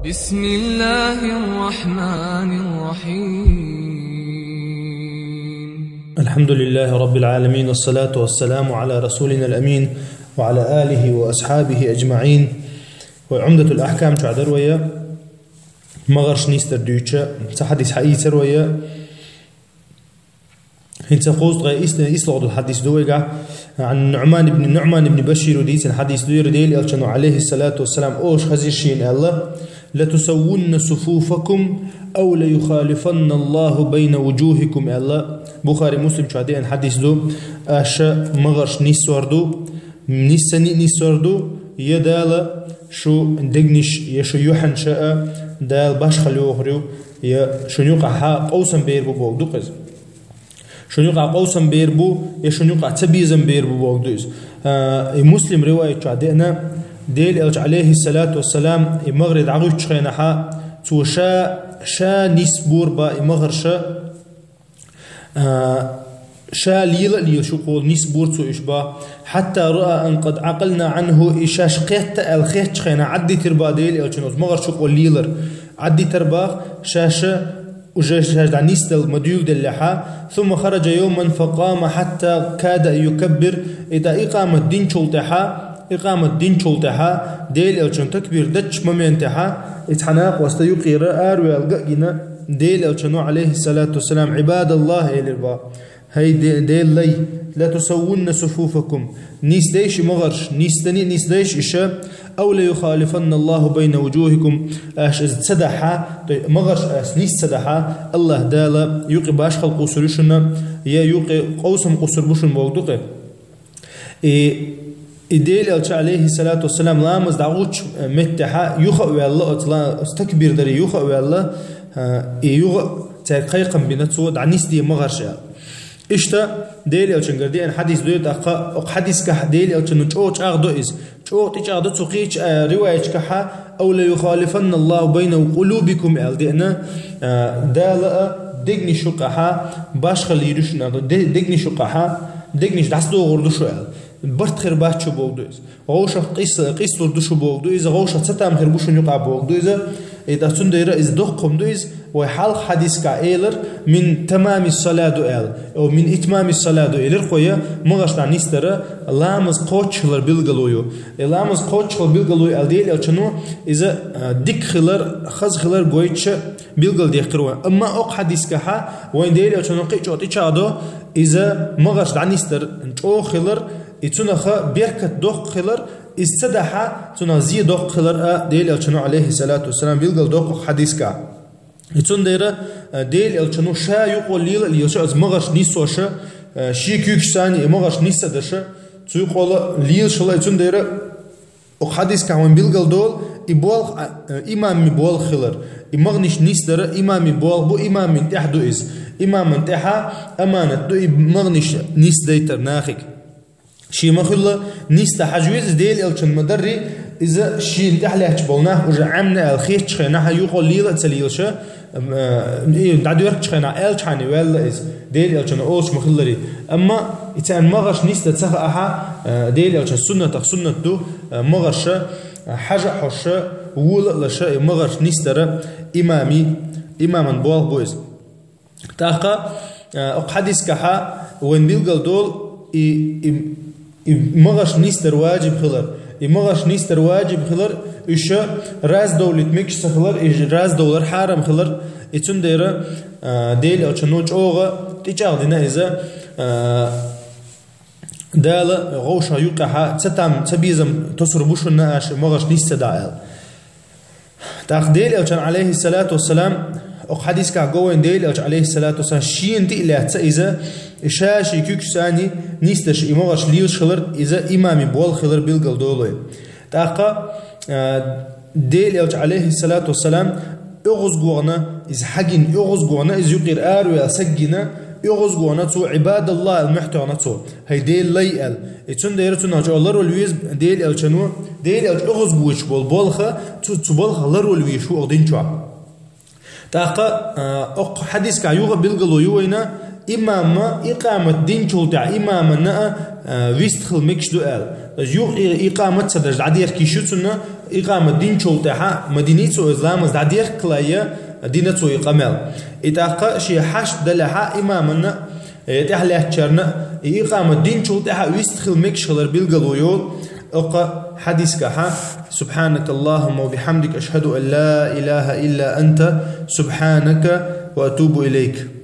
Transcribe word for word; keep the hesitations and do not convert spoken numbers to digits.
بسم الله الرحمن الرحيم. الحمد لله رب العالمين، والصلاة والسلام على رسولنا الأمين وعلى آله وأصحابه أجمعين. Вай Умдатул Ахкам чу дара вай, магӀарш нисдар дуьйцу, цхьа хьадис хьаийцар вай. ХӀинца кхузткъе ис-, ислогӀдола хьадис ду вайгахь. عن نعمان بن، نعمان بن بشير дийцина хьадис ду, Дела Элчано, عليه الصلاة والسلام, олуш хезира шена аьлла: «لتسون صفوفكم أو ليخالفن الله بين وجوهكم», аьлла. Бухари, Муслим чу деана хьадис ду. Аша магӀарш ниссор ду, ниссани а ниссор ду, я Дала шу дегнаш, я шу юьхьанаш а Дала башхалла йохур ю, я шун юкъахь къовсам бер бу бохург ду кхуза. Шун юкъахь къовсам бер бу, я шун юкъахь цабезам бер бу бохург ду иза. А, и Муслим риваят чу деана, Дела Элча, عليه الصلاة والسلام, и магӀаре дӀагӀуьттучу хенахь, цо ша, ша нисбора боху и магӀарш, а, ша лела а лелаш юкъахь нисбора цо уьш боху. حتى رأى أن قد عقلنا عنه, и шаьш кхетта аьлла хетачу хенахь Ӏадитира боху Дела Элчано оцу магӀарш юкъахь лелар. Ӏадитира боху шаьш уже шаьш дӀанисдала ма дуьйладеллехь. ثم خرج يوما فقام حتى كاد أن يكبر. И тӀаккха икъамат динчул тӀаьхьа, икъамат динчул тӀаьхьа, Дела Элчано такбир дечу моментехь, и цхьа накъост юкъера араваьлла гина, Дела Элчано, عليه الصلاة والسلام: «عباد الله», элира боху. «ХӀай Де-, Делан лай, لتسون صفوفكم, нисдайша магӀарш, ниссани а нисдайша иша, أو ليخالفن الله بين وجوهكم, аша иза ца дахь, то есть магӀарш аша нисса ца дахь, АллахӀ Дала юкъе башхалла кхуссур ю шуна, я юкъе къовсам кхуссур бу шуна», бохург ду кхуза. И, и Дела Элча, عليه الصلاة والسلام, ламаз дӀагӀучу меттехь юха а ваьлла, оцу ла-, оцу такбир даре юха а ваьлла, а, и юха а цаьрга кхайкхам бина цо: «ДӀанисде магӀарш», аьлла. Иштта Дела Элчангара деана хьадис ду, тӀаккха оцу хьадисехь Дела Элчано чӀогӀа чӀагӀдо иза. ЧӀогӀа тӀечӀагӀдо цо кхечу, а, риваяташкахь: «أو ليخالفن الله بين قلوبكم», аьлла деана, а, Дала а дегнаш юкъахь башхалла йийр ю шуна, де-, дегнаш юкъахь, дегнаш дӀасадохур ду шу аьлла. Барт хир бац шу бохург ду иза. ГӀовшах къис-, къийсалур ду шу бохург ду иза, гӀовшах цатам хир бу шуна юкъахь бохург ду иза. И тӀаккха цундела иза доккха хӀума ду иза, вай хьалха хьадисехь элира, من تمام الصلاة ду аьлла, о, من إتمام الصلاة ду элира кхуза, магӀарш дӀанисдар ламаз кхоччуш хилар билгало ю. И ламаз кхоччуш хилар билгало ю аьлла Дела Элчано, иза, а, дика хилар, хаза хилар гойтуш билгалдаьккхира вайна. Амма оцу хьадисехь вайна Дела Элчано кхин а чӀогӀа тӀечӀагӀдо, иза магӀарш дӀанисдар чӀогӀа хилар, и цунах беркат доккха хилар, иза ца дахь, цунах зе доккха хилар а Дела Элчано, عليه الصلاة والسلام, билгалдоккху хьадисехь. И цундела, а, Дела Элчано ша юкъахь лела а лелаш, оцу магӀарш ниссош, а, шен куьйгашца и магӀарш нисса а деш, цу юкъахь лелаш хилла, и цундела оцу хьадисехь вайна билгалдолу и болх, а, а, имаман болх хилар. И магӀарш нисдар имаман болх бу, имамна тӀехь ду иза. Имамна тӀехь аманат ду и магӀарш нисдайтар нахе. Шен ма-хуьллу нисдан хьажа веза иза, Дела Элчанна ма-дарра, иза шена тӀехь лаьтташ болу нах уже Ӏемина аьлла хетачу хенахь, юкъахь лела а ца лелаш, ам, а, и дӀадоьркучу хенахь аьллачхьана ваьлла иза, Дела Элчано олуш ма-хиллара. Амма и царна магӀарш нисдан ца хаахь, а, Дела Элчан суннатах суннат ду, а, магӀарш, а, хьажа а хьожуш, вола а лаш, и магӀарш нисдар имаман, имаман болх бу иза. ТӀаккха, а, оцу хьадисехь вайна билгалдолу и, и, и магӀарш нисдар ваджиб хилар. И магӀарш нисдар ваджиб хилар, уьш раздовлийта мегаш ца хилар, и раздовлар хьарам хилар. И цундела, а, Дела Элчано чӀогӀа тӀечӀагӀдина иза, а, Дала гӀовшах юкъахь цатам, цабезам тосур бу шуна аша магӀарш нисса ца дахь аьлла. ТӀаккха Дела Элчан, عليه الصلاة والسلام, оцу хьадисехь го вайна Дела Элча, عليه الصلاة والسلام, шена тӀе а лаьцна иза, ша шен куьйгашца нисдеш и магӀарш лелаш хилар, иза имаман болх хилар билгалдолу вайна. ТӀаккха, а, Дела Элча, عليه الصلاة والسلام, оьгӀазгона иза хьагина, оьгӀазгона иза юкъера араваьлла саг гина, оьгӀазгона цо, عباد الله аьлла мохь тоьхна цо. ХӀай Делан лай аьлла. И цундела цунах чӀогӀа ларвала веза Дела Элчано, Дела Элча оьгӀазбуьйцуш болу болх, цу, цу балхах ларвала везаш ву оха дин чохь. ТӀаккха, а, оцу хьадисехь юха а билгало ю вайна, Имама икъамат динчул тӀехьа имамана а, а, вистхила мегаш ду аьлла. Юха и-, икъамат ца деш дӀадерг йиш ю цунна, икъамат динчул тӀехьа ма динний цо из ламаз, дӀадерг хилай дина цо и къамаьл. И тӀаккха ший хьашт далехьа имамана, э, тӀехьа лаьттачарна, и икъамат динчул тӀехьа вистхила мегаш хилар билгало йолу, оцу хьадисехь: «سبحانك اللهم وبحمدك، أشهد أن لا إله إلا أنت، سبحانك وأتوب إليك».